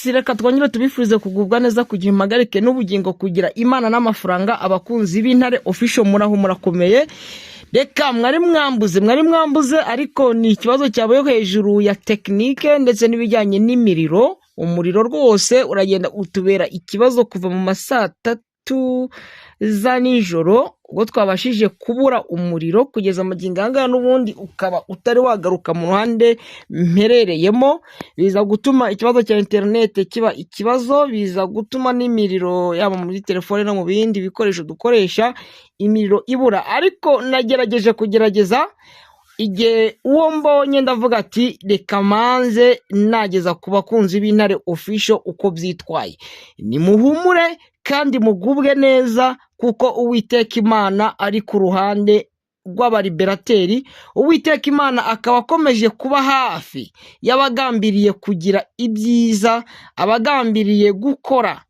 Yes, reka twongere tubifurize kugubwa neza, kugira impagarike n'ubugingo, kugira Imana n'amafaranga. Abakunzi b'Intare Official, muraho, murakomeye? Reka mwari mwambuze, mwari mwambuze, ariko ni ikibazo cyabaye hejuru ya tekinike ndetse n'ibijyanye n'imiriro. Umuriro rwose uragenda utubera ikibazo kuva mu ma saa tatu za nijoro, ubwo twabashije kubura umuriro kugeza amagingo aya ngaya, n'ubundi ukaba utari wagaruka mu ruhande mperereyemo. Biza gutuma ikibazo cya interineti kiba ikibazo, biza gutuma n'imiriro yaba muri telefone no mu bindi bikoresho dukoresha imiriro ibura. Ariko nagerageje kugerageza igihe uwo mbonye, ndavuga ati reka manze nageza ku bakunzi b'Intare Official uko byitwaye. Nimuhumure kandi mugubwe neza, kuko Uwiteka Imana ari ku ruhande rw'abaliberateri. Uwiteka Imana akaba akomeje kuba hafi y'abagambiriye kugira ibyiza, abagambiriye gukora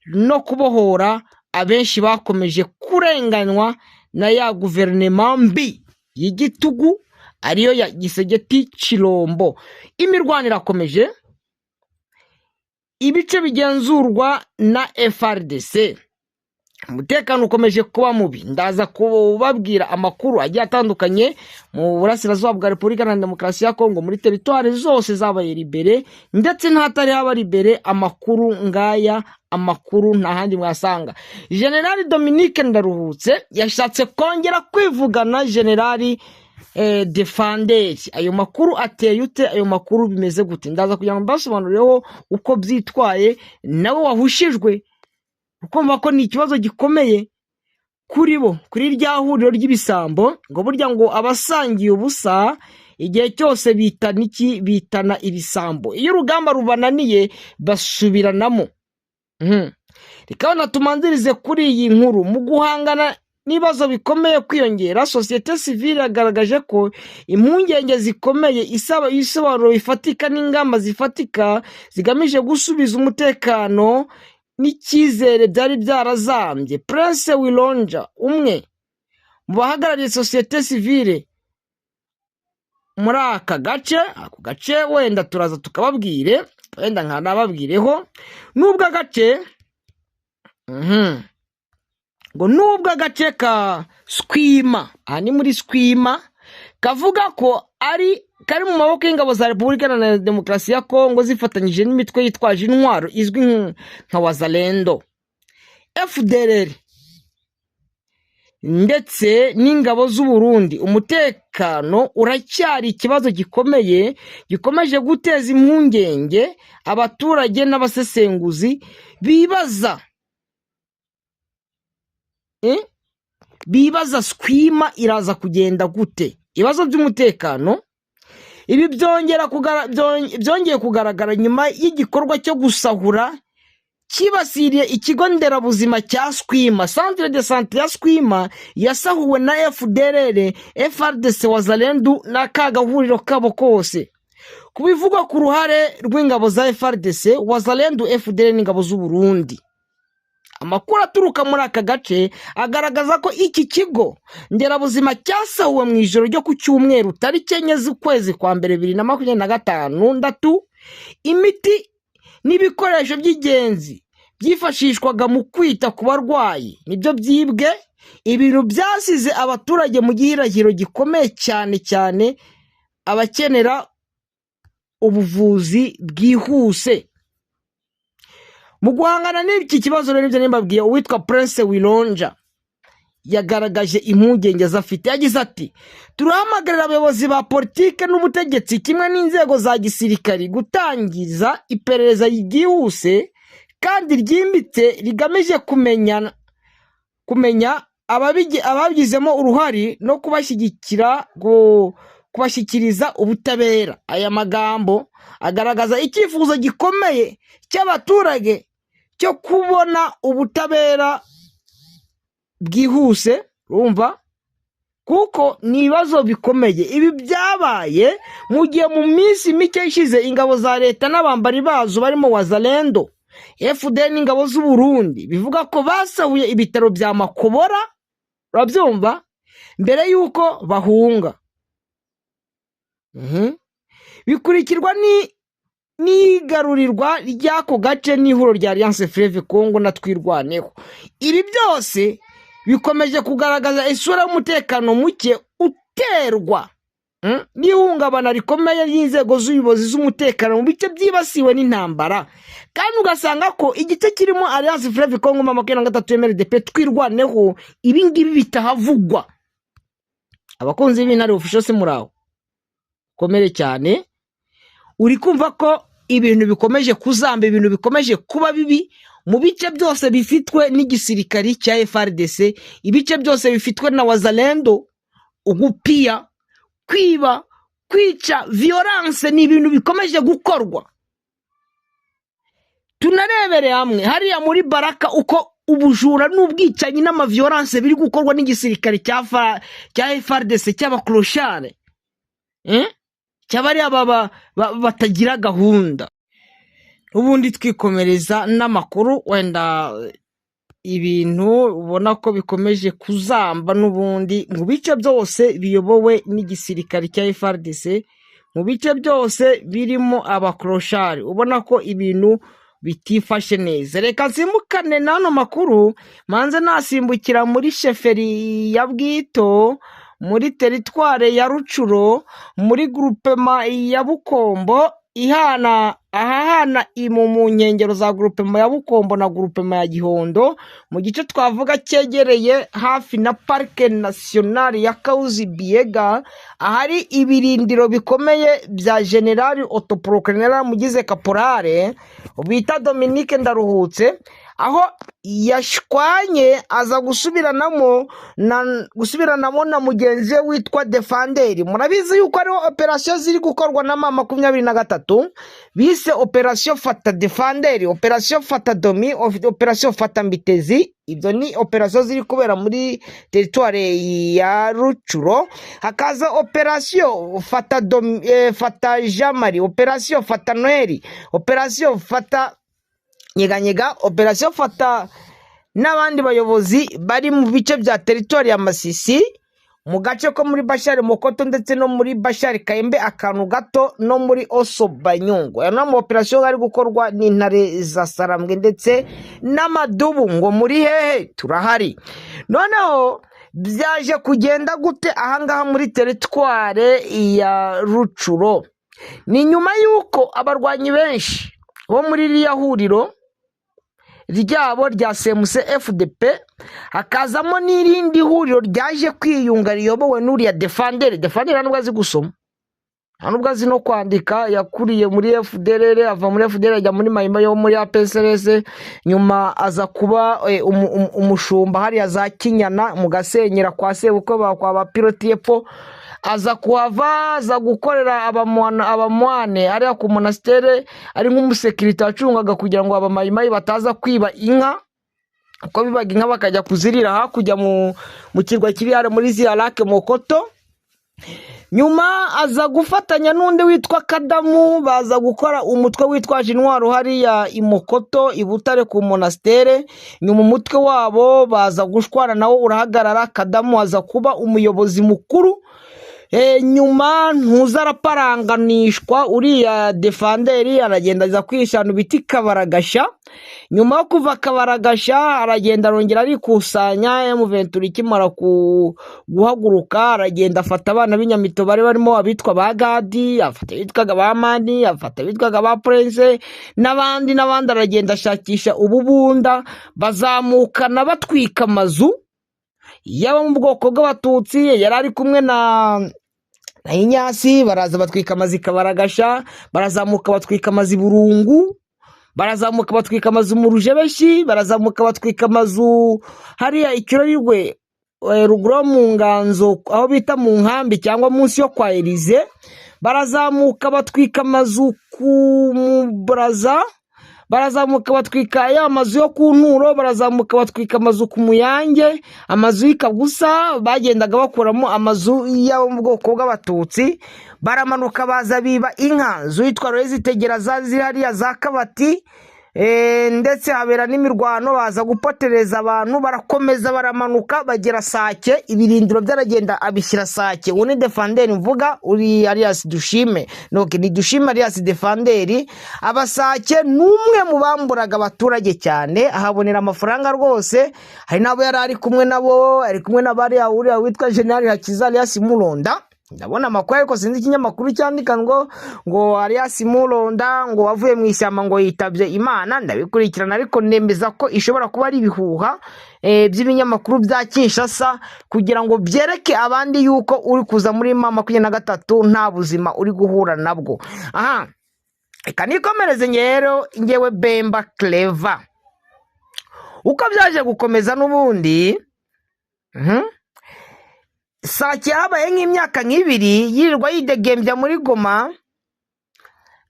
no kubohora abenshi bakomeje kurenganywa na ya guverinoma mbi y'igitugu, ariyo ya Tshisekedi Tshilombo. Imirwano irakomeje, ibice bigenzurwa na FARDC, umutekano ukomeje kuba mubi. Ndaza kubabwira amakuru agiye atandukanye mu burasirazuba bwa Repubulika Iharanira Demokarasi ya Kongo, muri teritwari zose zabaye libérées ndetse n'ahatari haba libérées. Amakuru ngaya, amakuru nta handi mwasanga. Generali Dominique Ndaruhutse yashatse kongera kwivugana Generali Defanderi. Ayo makuru ateye ute? Ayo makuru bimeze gute? Ndaza kugira ngo mbasobanurireho uko byitwaye. Nawe wahushijwe, ukumva ko ni ikibazo gikomeye kuri bo, kuri rya huriro ry'ibisambo. Ngo burya ngo abasangiye ubusa igihe cyose bitana iki? Bitana ibisambo. Iyo urugamba rubananiye basubiranamo. Reka wenda tumanzirize kuri iyi nkuru. Mu guhangana n'ibibazo bikomeye kwiyongera, sosiyete sivile yagaragaje ko impungenge zikomeye, isaba ibisobanuro bifatika n'ingamba zifatika zigamije gusubiza umutekano n'icyizere byari byarazambye. Prince Wilonja, umwe mu bahagarariye sosiyete sivile muri aka gace, ako gace wenda turaza tukababwire, wenda nkanababwireho, nubwo agace ngo nubwo agace ka Swima, aha ni muri Swima, kavuga ko ari kari mu maboko y'ingabo za Repubulika Iharanira Demokarasi ya Kongo zifatanyije n'imitwe yitwaje intwaro izwi nka Wazalendo, FDLR ndetse n'ingabo z'u Burundi, umutekano uracyari ikibazo gikomeye gikomeje guteza impungenge abaturage n'abasesenguzi bibaza bibaza Swima iraza kugenda gute? Ibibazo by'umutekano ibi byongeye kugaragara nyuma y'igikorwa cyo gusahura cyibasiriye ikigo nderabuzima cya Swima. Centre de santé ya Swima yasahuwe na FDLR, FARDC, Wazalendu na ka gahuriro kabo kose. Ku bivugwa ku ruhare rw'ingabo za FARDC, Wazalendu, FDLR n'ingabo z'u Burundi, amakuru aturuka muri aka gace agaragaza ko iki kigo nderabuzima cyasahuwe mu ijoro ryo ku cyumweru tariki 4 z'ukwezi kwa mbere 2026. Imiti n'ibikoresho by'ingenzi byifashishwaga mu kwita ku barwayi nibyo byibwe, ibintu byasize abaturage mu gihirahiro gikomeye, cyane cyane abakenera ubuvuzi bwihuse. Mu guhangana n'iki kibazo rero, ibyo nimbabwiye, uwitwa Prince Wilonja yagaragaje impungenge afite. Yagize ati: "Turahamagarira abayobozi ba politike n'ubutegetsi kimwe n'inzego za gisirikari gutangiza iperereza ryihuse kandi ryimbitse rigamije kumenya ababigizemo uruhare no kubashyigikira, kubashyikiriza ubutabera." Aya magambo agaragaza icyifuzo gikomeye cy'abaturage cyo kubona ubutabera bwihuse, urumva kuko ni ibibazo bikomeye. Ibi byabaye mu gihe mu minsi mike ishize ingabo za leta n'abambari bazo barimo Wazalendo, FDLR n'ingabo z'u Burundi bivuga ko basahuye ibitaro bya Makobora, urabyumva, mbere y'uko bahunga. Bikurikirwa ni N'igarurirwa ry'ako gace n'ihuriro rya Alliance Fleuve Congo na Twirwaneho. Ibi byose bikomeje kugaragaza isura y'umutekano muke uterwa n'ihungabana rikomeye ry'inzego z'ubuyobozi z'umutekano mu bice byibasiwe n'intambara, kandi ugasanga ko igice kirimo Alliance Fleuve Congo, M23, MRDP, Twirwaneho, ibi ngibi bitahavugwa. Abakunzi b'Intare Official se, muraho, komere cyane. Uri kumva ko ibintu bikomeje kuzamba, ibintu bikomeje kuba bibi mu bice byose bifitwe n'igisirikari cya FARDC, ibice byose bifitwe na Wazalendo. Ugupiya, kwiba, kwica, violence ni ibintu bikomeje gukorwa. Tunarebere hamwe hariya muri Baraka uko ubujura n'ubwicanyi n'amaviolence biri gukorwa n'igisirikare cya FARDC, cy'abaclochards, eh? Cy'abariya batagira gahunda. Ubundi twikomereza n'amakuru, wenda ibintu ubona ko bikomeje kuzamba n'ubundi mu bice byose biyobowe n'igisirikare cya FARDC, mu bice byose birimo abaclochards, ubona ko ibintu bitifashe neza. Reka nsimbukane n'ano makuru, manze nasimbukira muri chefferie ya Bwito, muri territoire ya Rutshuru, muri groupement ya Bukombo, ihana ahahana imu mu nkengero za groupement ya Bukombo na groupement ya Gihondo, mu gice twavuga cyegereye hafi na Parc National ya Kahuzi Biega, ahari ibirindiro bikomeye bya général autoproclamé mugize caporal bita Dominique Ndaruhutse, aho yashwanye aza gusubiranamo na mugenzi we witwa Defanderi. Murabizi yuko hariho operasiyo ziri gukorwa na M23 bise operasiyo Fata Defanderi, operasiyo Fata Domi, operasiyo Fata Mbitezi. Ibyo ni operasiyo ziri kubera muri territoire ya Rutshuru. Hakaza operasiyo Fata Domi, Fata Jamari, operasiyo Fata Noheli, operasiyo Fata Nyeganyega, operasiyo Fata n'abandi bayobozi bari mu bice bya territoire ya Masisi, mu gace ko muri Bashari Mokoto ndetse no muri Bashari Kayembe akantu gato, no muri Oso Banyungu. Aya ni ama operasiyo ari gukorwa n'intare za Sarambwe ndetse n'amadubu. Ngo muri hehe? Turahari. Noneho byaje kugenda gute ahangaha muri territoire ya Rutshuru? Ni nyuma y'uko abarwanyi benshi bo muri ririya huriro ryabo rya CMC FDP, hakazamo n'irindi huriro ryaje kwiyunga riyobowe n'uriya Defanderi. Defanderi nta nubwo azi gusoma, nta nubwo azi no kwandika. Yakuriye muri FDLR, ava muri FDLR ajya muri Mayima yo muri APCLS, nyuma aza kuba umushumba hariya za Kinyana mu Gasenyera kwa sebukwe kwa ba Piloti epfo. Aza kuhava, aza gukorera abamoine hariya ku monastère, ari nk'umusekirite wacungaga kugira ngo abamayimayi bataza kwiba inka, uko bibaga inka bakajya kuzirira hakurya mu kirwa kiri hariya muri ziriya lac Mokoto. Nyuma aza gufatanya n'undi witwa Kadamu, baza gukora umutwe witwaje intwaro hariya i Mokoto, i Butare ku monastère. Nyuma umutwe wabo baza gushwana nawo urahagarara, Kadamu aza kuba umuyobozi mukuru. Nyuma ntuza araparanganishwa, uriya Defanderi aragenda aza kwihisha ahantu bita Kabaragasha. Nyuma yo kuva Kabaragasha aragenda arongera arikusanya. M23 ikimara guhaguruka, aragenda afata abana b'inyamito bari barimo abitwa ba Gadi, afata abitwaga ba Mani, afata abitwaga ba Prince n'abandi n'abandi, aragenda ashakisha ububunda, bazamukana batwika amazu yaba mu bwoko bw'Abatutsi. Yari ari kumwe na Inyasi, baraza batwika amazu i Kabaragasha, barazamuka batwika amazu i Burungu, barazamuka batwika amazu mu Rujebeshi, barazamuka batwika amazu hariya Ikirorirwe, ruguru yo mu Nganzo, aho bita mu nkambi cyangwa munsi yo kwa Elize, barazamuka batwika amazu ku Muburaza, barazamuka batwika ya mazu yo ku Nturo, barazamuka batwika amazu ku Muyange, amazu y'Ikagusa, bagendaga bakuramo amazu yo mu bwoko bw'Abatutsi. Baramanuka baza biba inka z'uwitwa Rohezi Tegera zari ziri hariya za Kabati. Ndetse habera n'imirwano, baza gupotereza abantu, barakomeza baramanuka bagera Sake, ibirindiro byaragenda abishyira Sake. Uwo ni Defanderi mvuga uri alias Dushime, donc ni Dushime alias Defanderi. Abasake ni umwe mu bamburaga abaturage cyane, ahabonera amafaranga rwose. Hari n'abo yari ari kumwe nabo, ari kumwe na bariya uriya witwa General Hakiza alias Muronda. Ndabona amakuru ariko sinzi ikinyamakuru cyandika ngo alias Muronda ngo wavuye mu ishyamba ngo yitabye Imana. Ndabikurikirana ariko nemeza ko ishobora kuba ari ibihuha by'ibinyamakuru bya Kinshasa kugira ngo byereke abandi yuko uri kuza muri M23 nta buzima uri guhura nabwo. Aha reka nikomereze rero ngewe Bemba Clever uko byaje gukomeza n'ubundi. Sake habaye nk'imyaka nk'ibiri yirirwa yidegembya muri Goma,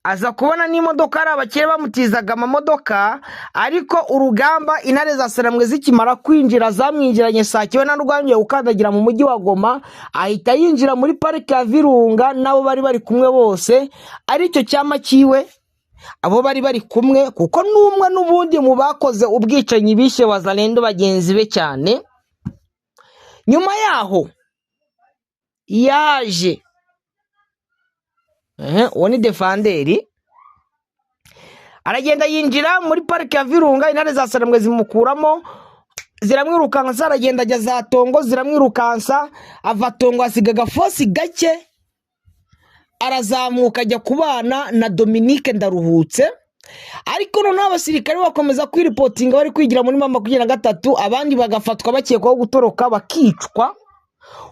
aza kubona n'imodoka, ari abakire bamutizaga amamodoka. Ariko urugamba intare za Sarambwe zikimara kwinjira zamwinjiranye Sake, we nta gukandagira mu mujyi wa Goma, ahita yinjira muri parike ya Virunga n'abo bari bari kumwe bose, aricyo cyama cyiwe abo bari bari kumwe, kuko n'umwe n'ubundi mu bakoze ubwicanyi bishe Wazalendo bagenzi be cyane. Nyuma yaho yaje, uwo ni Defanderi, aragenda yinjira muri parike ya Virunga, intare za Sarambwe zimukuramo ziramwirukansa, aragenda ajya za Tongo ziramwirukansa, ava Tongo asiga agafosi gake, arazamuka ajya kubana na Dominique Ndaruhutse. Ariko noneho abasirikare bakomeza kwiripotinga bari kwigira muri M23, abandi bagafatwa bakekwaho gutoroka bakicwa.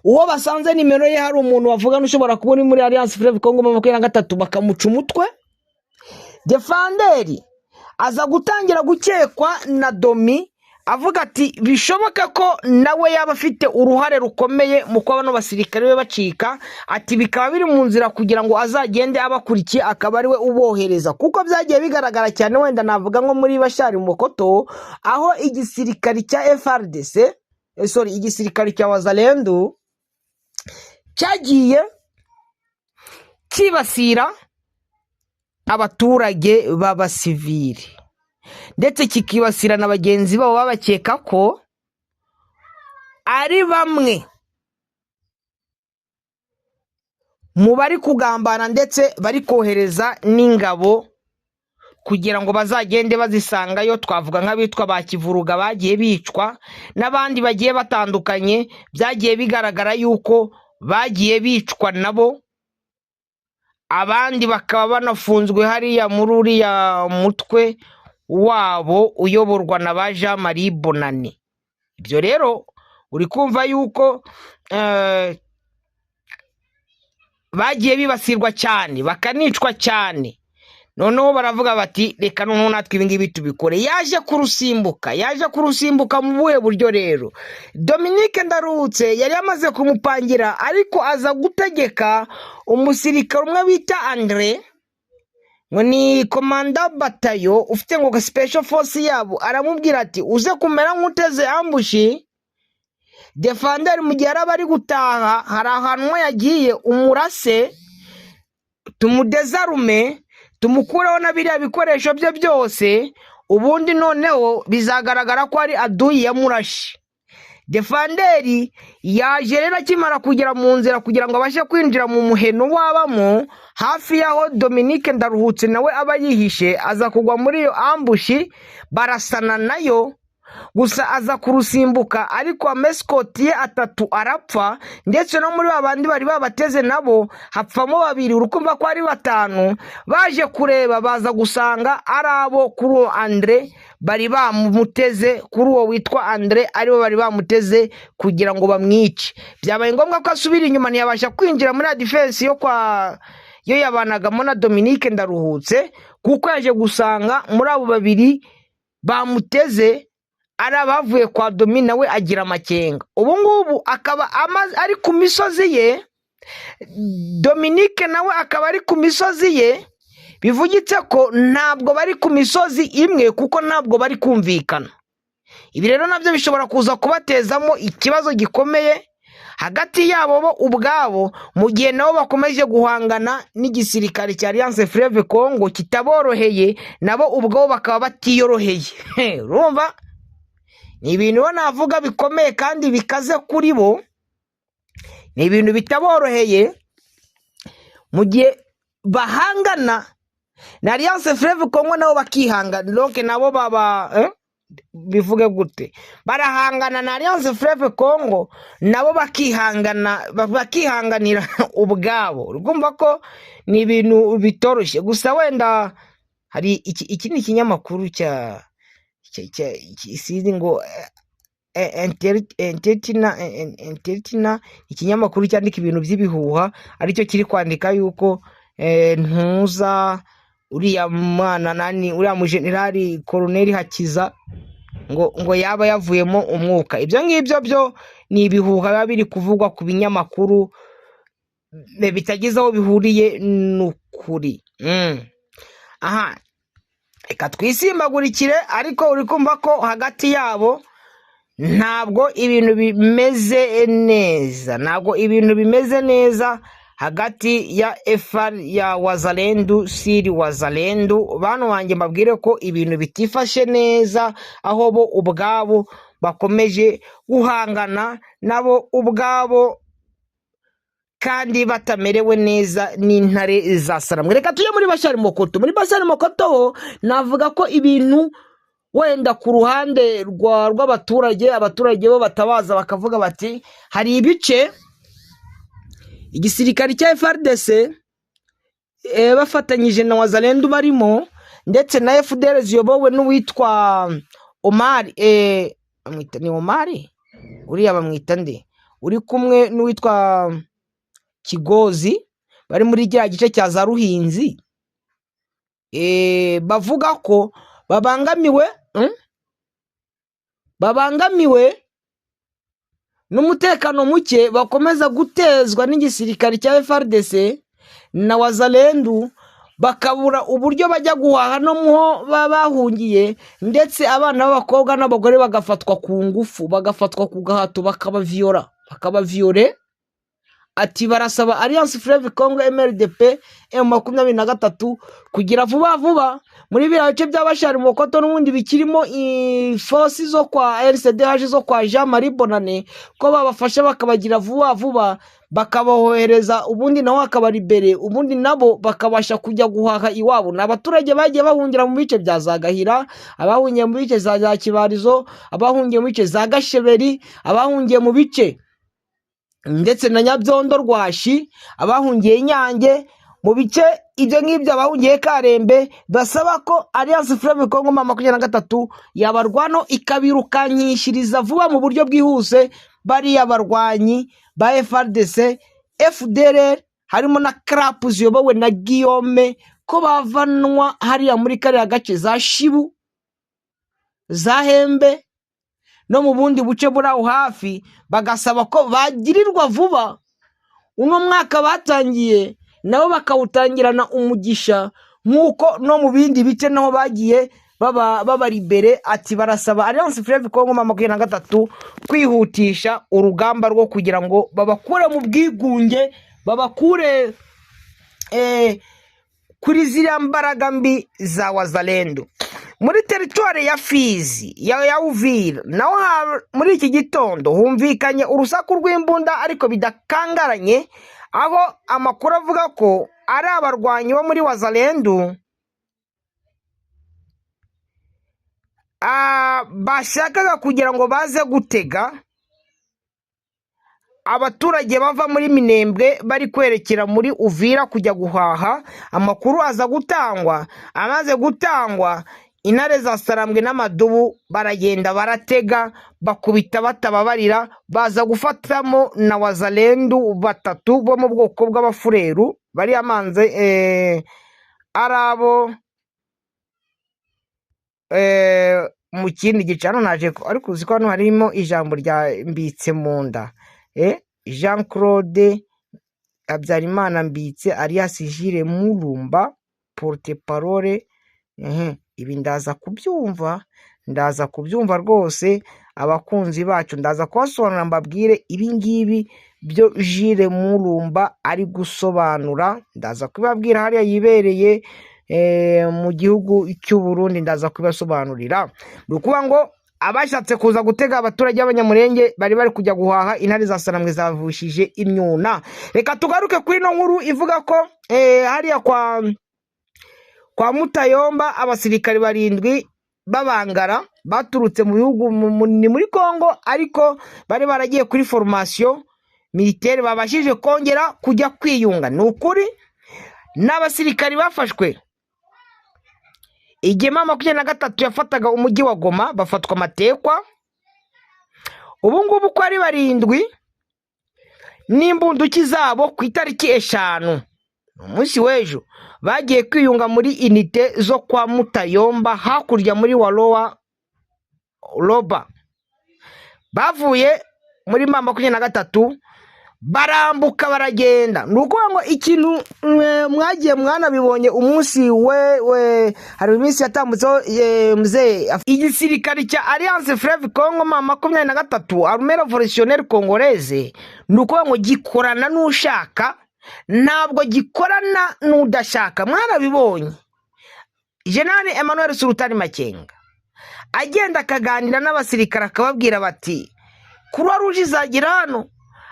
Uwo basanze nimero ye hari umuntu bavugana ushobora kuba uri muri Alliance Fleuve Congo M23, bakamuca umutwe. Defanderi aza gutangira gukekwa na Domi, avuga ati bishoboka ko nawe yaba afite uruhare rukomeye mu kuba bano basirikare be bacika, ati bikaba biri mu nzira kugira ngo azagende abakurikiye akaba ari we ubohereza, kuko byagiye bigaragara cyane. Wenda navuga nko muri Bashari Mokoto, aho igisirikare cya FARDC, sorry, igisirikare cya Wazalendo cyagiye cyibasira abaturage b'abasivili, ndetse kikibasira na bagenzi babo babakeka ko ari bamwe mu bari kugambana, ndetse bari kohereza n'ingabo kugira ngo bazagende bazisangayo. Twavuga nk'abitwa ba Kivuruga bagiye bicwa n'abandi bagiye batandukanye, byagiye bigaragara yuko bagiye bicwa nabo, abandi bakaba banafunzwe hariya muri uriya mutwe wabo uyoborwa na ba Jean Marie Bonane. Ibyo rero uri kumva yuko bagiye bibasirwa cyane bakanicwa cyane. Noneho baravuga bati reka noneho natwe ibi ngibi tubikore. Yaje kurusimbuka mu buhe buryo rero? Dominique Ndaruhutse yari yamaze kumupangira, ariko aza gutegeka umusirikare umwe bita Andre, ngo ni komanda batayo ufite ngo special force yabo, aramubwira ati uze kumera nk'uteze ambush Defanderi mu gihe araba ari gutaha, hari ahantu yagiye, umurase tumudezarume, tumukureho na biriya bikoresho bye byose, ubundi noneho bizagaragara ko ari aduyi yamurashe. Defanderi yaje rero akimara kugera mu nzira kugira ngo abashe kwinjira mu muheno wabamo hafi y'aho Dominique Ndaruhutse nawe aba yihishe, aza kugwa muri iyo ambush barasana nayo, gusa aza kurusimbuka, ariko amesikoti ye atatu arapfa, ndetse no muri ba bandi bari babateze nabo hapfamo babiri, urukumva ko ari batanu. Baje kureba baza gusanga ari abo kuri uwo Andre bari bamuteze, kuri uwo witwa Andre aribo bari bamuteze kugira ngo bamwice. Byabaye ngombwa ko asubira inyuma, ntiyabasha kwinjira muri ya defense yo kwa yo yabanagamo na Dominique Ndaruhutse, kuko yaje gusanga muri abo babiri bamuteze ari abavuye kwa Domi, nawe agira amakenga. Ubu ngubu akaba ari ku misozi ye, Dominique nawe akaba ari ku misozi ye, bivugitse ko ntabwo bari ku misozi imwe kuko ntabwo bari kumvikana. Ibi rero nabyo bishobora kuza kubatezamo ikibazo gikomeye. Hagati yabo bo ubwabo, mu gihe nabo bakomeje guhangana n'igisirikare cya Alliance Fleuve Congo kitaboroheye, nabo ubwabo bakaba batiyoroheye. Urumva ni ibintu bo navuga bikomeye kandi bikaze kuri bo, ni ibintu bitaboroheye mu gihe bahangana na Alliance Fleuve Congo, nabo bakihangana. Donc nabo baba bivuge gute, barahangana na Alliance Fleuve Congo, nabo bakihangana, bakihanganira ubwabo. Urumva ko ni ibintu bitoroshye. Gusa wenda hari iki ni ikinyamakuru cya sinzi ngo Entertina, ikinyamakuru cyandika ibintu by'ibihuha, aricyo kiri kwandika yuko ntuza uriya mwana nani, uriya mujenerali Koroneli Hakiza ngo yaba yavuyemo umwuka. Ibyo ngibyo byo ni ibihuha biba biri kuvugwa ku binyamakuru bitagize aho bihuriye n'ukuri. Aha reka twisimbagurikire, ariko uri kumva ko hagati yabo ntabwo ibintu bimeze neza, ntabwo ibintu bimeze neza hagati ya FR ya Wazalendu siri Wazalendu. Bantu banjye, mbabwire ko ibintu bitifashe neza, aho bo ubwabo bakomeje guhangana nabo ubwabo kandi batamerewe neza n'intare za Saramwe. Reka tujye muri Bashari Mokoto. Muri Bashari Mokoto ho navuga ko ibintu wenda ku ruhande rw'abaturage, abaturage bo batabaza bakavuga bati hari ibice igisirikare cya FARDC bafatanyije na Wazalendu barimo ndetse na FDL ziyobowe n'uwitwa Omar, bamwita ni Omar uriya, bamwita nde, uri kumwe n'uwitwa Kigozi, bari muri kiriya gice cya za Ruhinzi, bavuga ko babangamiwe, Babangamiwe n'umutekano muke bakomeza gutezwa n'igisirikare cya FARDC na Wazalendu, bakabura uburyo bajya guhaha no muho baba bahungiye, ndetse abana b'abakobwa n'abagore bagafatwa ku ngufu, bagafatwa ku gahato, bakabaviyora, bakabaviyore. Ati barasaba Alliance Fleuve Congo, MRDP, M23 kugira vuba vuba muri biriya bice bya Bashari Mokoto n'ubundi bikirimo iforce zo kwa RCDH, zo kwa Jean Marie Bonane, ko babafasha bakabagira vuba vuba, bakabohereza ubundi naho akabaribere, ubundi nabo bakabasha kujya guhaha iwabo. Ni abaturage bagiye bahungira mu bice bya za Gahira, abahungiye mu bice za Kibarizo, abahungiye mu bice za Gasheberi, abahungiye mu bice ndetse na Nyabyondo Rwashi, abahungiye Nyange, mu bice ibyo ngibyo, abahungiye Karembe, basaba ko Alliance Fleuve Congo M23 yabarwano ikabirukankishiriza vuba mu buryo bwihuse bariya barwanyi ba FARDC, FDLR, harimo na CRAP ziyobowe na Guillaume, ko bavanwa hariya muri kariya gace za Shibu, za Hembe no mu bundi buce buri aho hafi. Bagasaba ko bagirirwa vuba, uno mwaka batangiye nabo bakawutangirana umugisha nk'uko no mu bindi bice naho bagiye baba babari imbere. Ati barasaba Alliance Fleuve Congo M23 kwihutisha urugamba rwo kugira ngo babakure mu bwigunge, babakure kuri ziriya mbaraga mbi za Wazalendo. Muri teritwari ya Fizi ya Uvira naho muri iki gitondo humvikanye urusaku rw'imbunda ariko bidakangaranye, aho amakuru avuga ko ari abarwanyi bo muri Wazalendu bashakaga kugira ngo baze gutega abaturage bava muri Minembwe bari kwerekera muri Uvira kujya guhaha. Amakuru aza gutangwa, amaze gutangwa intare za Sarambwe n'amadubu baragenda baratega, bakubita batababarira, baza gufatamo na Wazalendu batatu bo mu bwoko bw'Abafureru bari amanze ari abo mu kindi gice. Hano naje ariko uzi ko hano harimo ijambo rya Mbitse mu nda, Jean Claude Habyarimana Mbitse alias Jules Murumba, porte parole. Ibi ndaza kubyumva, ndaza kubyumva rwose. Abakunzi bacu, ndaza kubasobanurira, mbabwire ibi ngibi byo Jules Murumba ari gusobanura. Ndaza kubibabwira hariya yibereye mu gihugu cy'u Burundi, ndaza kubibasobanurira. Ni ukuvuga ngo abashatse kuza gutega abaturage b'Abanyamurenge bari kujya guhaha, intare za Sarambwe zavushije imyuna. Reka tugaruke kuri ino nkuru ivuga ko hariya kwa Mutayomba abasirikari barindwi b'Abangara baturutse mu bihugu ni muri Congo, ariko bari baragiye kuri formation militaire, babashije kongera kujya kwiyunga. Ni ukuri n'abasirikari bafashwe igihe M23 yafataga umujyi wa Goma, bafatwa amatekwa. Ubu ngubu uko ari barindwi n'imbunduki zabo, ku itariki 5, umunsi w'ejo, bagiye kwiyunga muri unité zo kwa Mutayomba hakurya muri Warowa Roba. Bavuye muri M23, barambuka, baragenda. Ni ukuvuga ngo ikintu mwagiye mwanabibonye umunsi we hari iminsi yatambutseho, mzee, igisirikare cya Alliance Fleuve Congo M23, Armée Révolutionnaire Congolaise, ni ukuvuga ngo gikorana n'ushaka, ntabwo gikorana n'udashaka. Mwarabibonye, General Emmanuel Sultani Makenga agenda akaganira n'abasirikare, akababwira bati: "Croix Rouge izagera hano,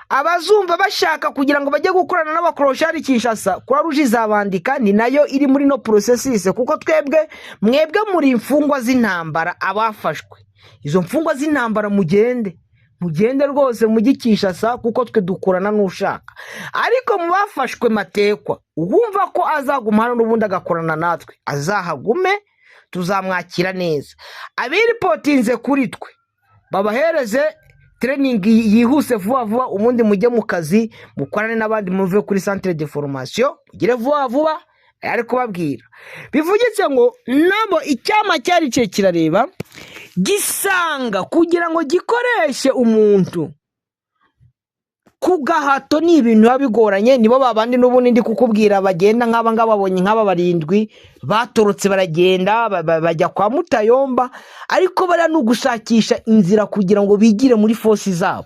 abazumva bashaka kugira ngo bajye gukorana n'abakoroshari Kinshasa, Croix Rouge izabandika." Ni nayo iri muri no processus, kuko twebwe, mwebwe muri imfungwa z'intambara, abafashwe izo mfungwa z'intambara, mugende, mugende rwose mujye Kinshasa, kuko twe dukorana n'ushaka. Ariko mu bafashwe matekwa, uwumva ko azaguma hano n'ubundi agakorana natwe, azahagume, tuzamwakira neza. Abiripotinze kuri twe, babahereze training yihuse vuba vuba, ubundi mujye mu kazi, mukorane n'abandi, muve kuri centre de formation, mugire vuba vuba. Ari kubabwira bivugitse ngo nabo icyama cyari cye kirareba, gisanga kugira ngo gikoreshe umuntu ku gahato ni ibintu biba bigoranye. Nibo babandi n'ubundi ndi kukubwira bagenda nk'aba ngaba, babonye nk'aba barindwi batorotse, baragenda bajya kwa Mutayomba, ariko bariya ni ugushakisha inzira kugira ngo bigire muri force zabo,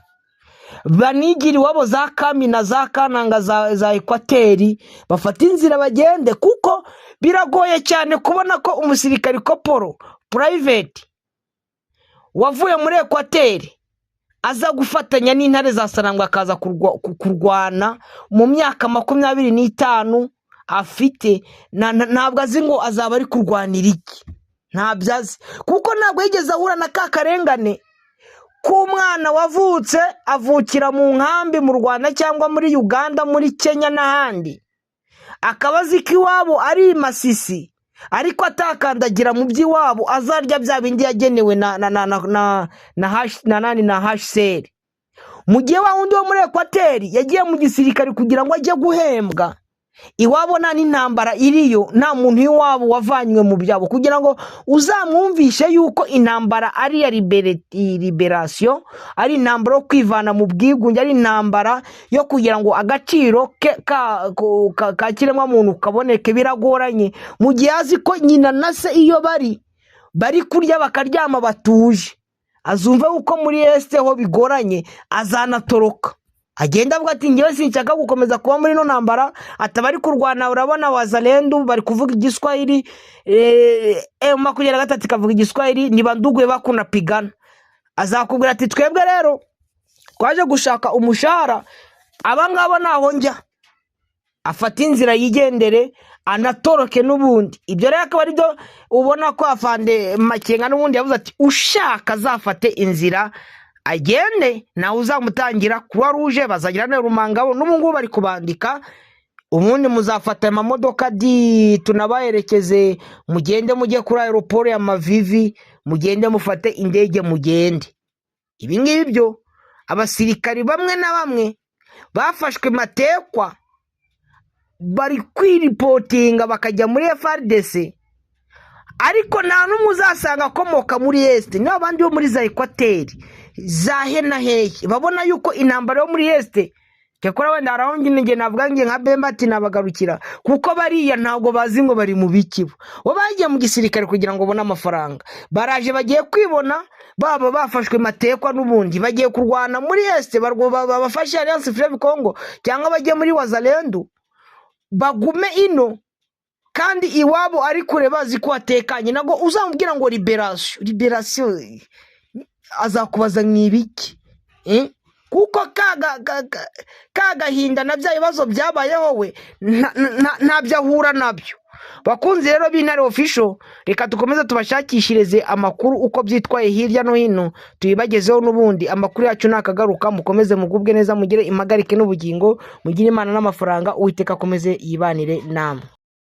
banigire iwabo za Kamina, za Kananga, za Ekwateri, bafate inzira bagende, kuko biragoye cyane kubona ko umusirikari corporal, private wavuye muri Ekwateri aza gufatanya n'intare za Sarangwa, akaza kurwana mu myaka 25 afite, ntabwo azi ngo azaba ari kurwanira iki. Ntabyo azi, kuko ntabwo yigeze ahura na ka karengane k'umwana wavutse, avukira mu nkambi mu Rwanda cyangwa muri Uganda, muri Kenya n'ahandi, akaba azi ko iwabo ari i Masisi, ariko atakandagira mu by'iwabo, azarya bya bindi yagenewe na hash, na nani, na HCR. Mu gihe wa wundi wo muri Ekwateri yagiye mu gisirikare kugira ngo ajye guhembwa, iwabo nta n'intambara iriyo, nta muntu w'iwabo wavanywe mu byabo, kugira ngo uzamwumvishe yuko intambara ari iya liberation, ari intambara yo kwivana mu bwigunge, ari intambara yo kugira ngo agaciro ke ka kiremwamuntu kaboneke, biragoranye. Mu gihe azi ko nyina na se iyo bari kurya, bakaryama batuje, azumva yuko muri Est ho bigoranye, azanatoroka, agenda avuga ati: "Ngewe sinshaka gukomeza kuba muri ino ntambara." Ataba ari kurwana, urabona Wazalendo bari kuvuga Igiswahili, M23 ikavuga Igiswahili, niba nduguye bakuna pigana. Azakubwira ati: "Twebwe rero twaje gushaka umushahara, aba ngaba ntaho njya." Afate inzira yigendere, anatoroke n'ubundi. Ibyo rero akaba aribyo ubona ko afande Makenga n'ubundi yavuze ati: "Ushaka azafate inzira agende, nawe uzamutangira." Croix Rouge bazagira na Rumangabo, n'ubu ngubu bari kubandika. Ubundi muzafata amamodoka di tunabaherekeze, mugende mujye kuri aéroport ya Mavivi, mugende mufate indege mugende. Ibi ngibi byo abasirikari bamwe na bamwe bafashwe matekwa bari kwiripotinga bakajya muri FARDC, ariko nta n'umwe uzasanga akomoka muri Est. Niba abandi bo muri za Ekwateri, za he na hehe, babona yuko intambara yo muri Est Cyakora wenda hari aho njye navuga nge nka Bemba ati nabagarukira, kuko bariya ntabwo bazi ngo bari mu biki. Bo bagiye mu gisirikare kugira ngo babone amafaranga, baraje bagiye kwibona baba bafashwe matekwa, n'ubundi bagiye kurwana muri Est, babafashe Alliance Fleuve Congo cyangwa bajye muri Wazalendo, bagume ino kandi iwabo ari kure, bazi ko hatekanye. Ntabwo uzamubwira ngo libération, libération, azakubaza ni ibiki, eh? Kuko ka gahinda na bya bibazo byabayeho we ntabyo ahura nabyo. Bakunzi rero b'Intare Official, reka dukomeze tubashakishirize amakuru uko byitwaye hirya no hino, tubibagezeho. N'ubundi amakuru yacu nakagaruka. Mukomeze mugubwe neza, mugire impagarike n'ubugingo, mugire Imana n'amafaranga. Uwiteka akomeze yibanire namwe.